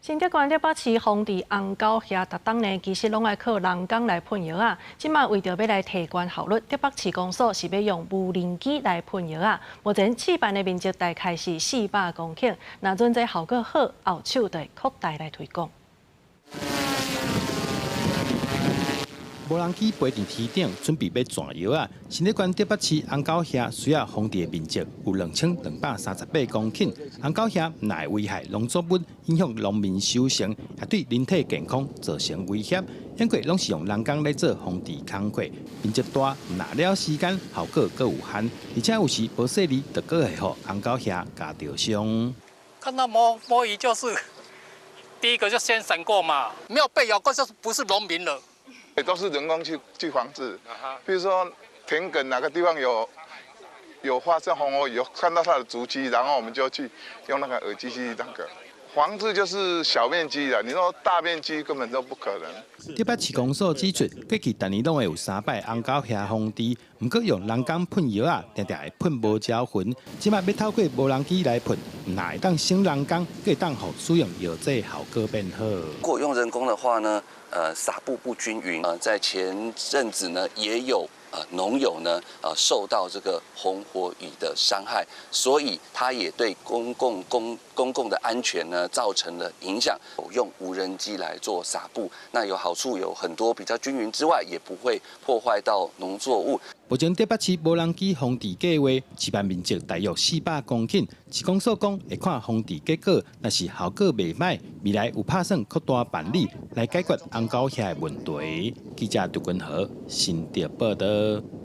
新竹縣竹北市防治紅狗鴞逐冬呢，其實攏愛靠人工來噴藥仔。這馬為著欲來提懸效率，竹北市公所是欲用無人機來噴藥仔。目前試辦的面積大概是400公頃，若準這效果好，後手就會擴大來推廣。無人機飛佇天頂，準備欲彈藥仔。新竹縣竹北市紅狗鴞需要防治的面積有2238公頃。紅狗鴞毋但會危害農作物，影響農民收成，也對人體健康造成威脅。過去攏是用人工來做防治工課，面積大，毋但了時間，效果閣有限，而且有時無細膩，就閣會予紅狗鴞咬著傷。看到魔魔魚就是第一個就先閃過嘛，沒有被咬過就不是農民了。都是人工去防治，比如說田埂哪個地方有發生紅火蟻，有看到它的足跡，然後我們就去用那個耳機去那個防治，就是小面積的，你說大面積根本都不可能。竹北市公所指出，過去逐年攏會有三擺紅狗鴞防治，毋過用人工噴藥仔，定定會噴無焦痕。這馬欲透過無人機來噴，毋但會當省人工，閣會當予使用藥劑效果變好。如果用人工的話呢？撒布不均勻，在前陣子呢，也有農友呢，受到這個紅火蟻的傷害，所以它也對公共的安全呢造成了影響。用無人機來做撒布，那有好處有很多，比較均勻之外，也不會破壞到農作物。目前竹北市無人機防治計劃，試辦面積大約400公頃。市公所講會看防治結果，若是效果袂䆀，未來有拍算擴大辦理來解決紅狗鴞的問題。記者杜君和新竹報導。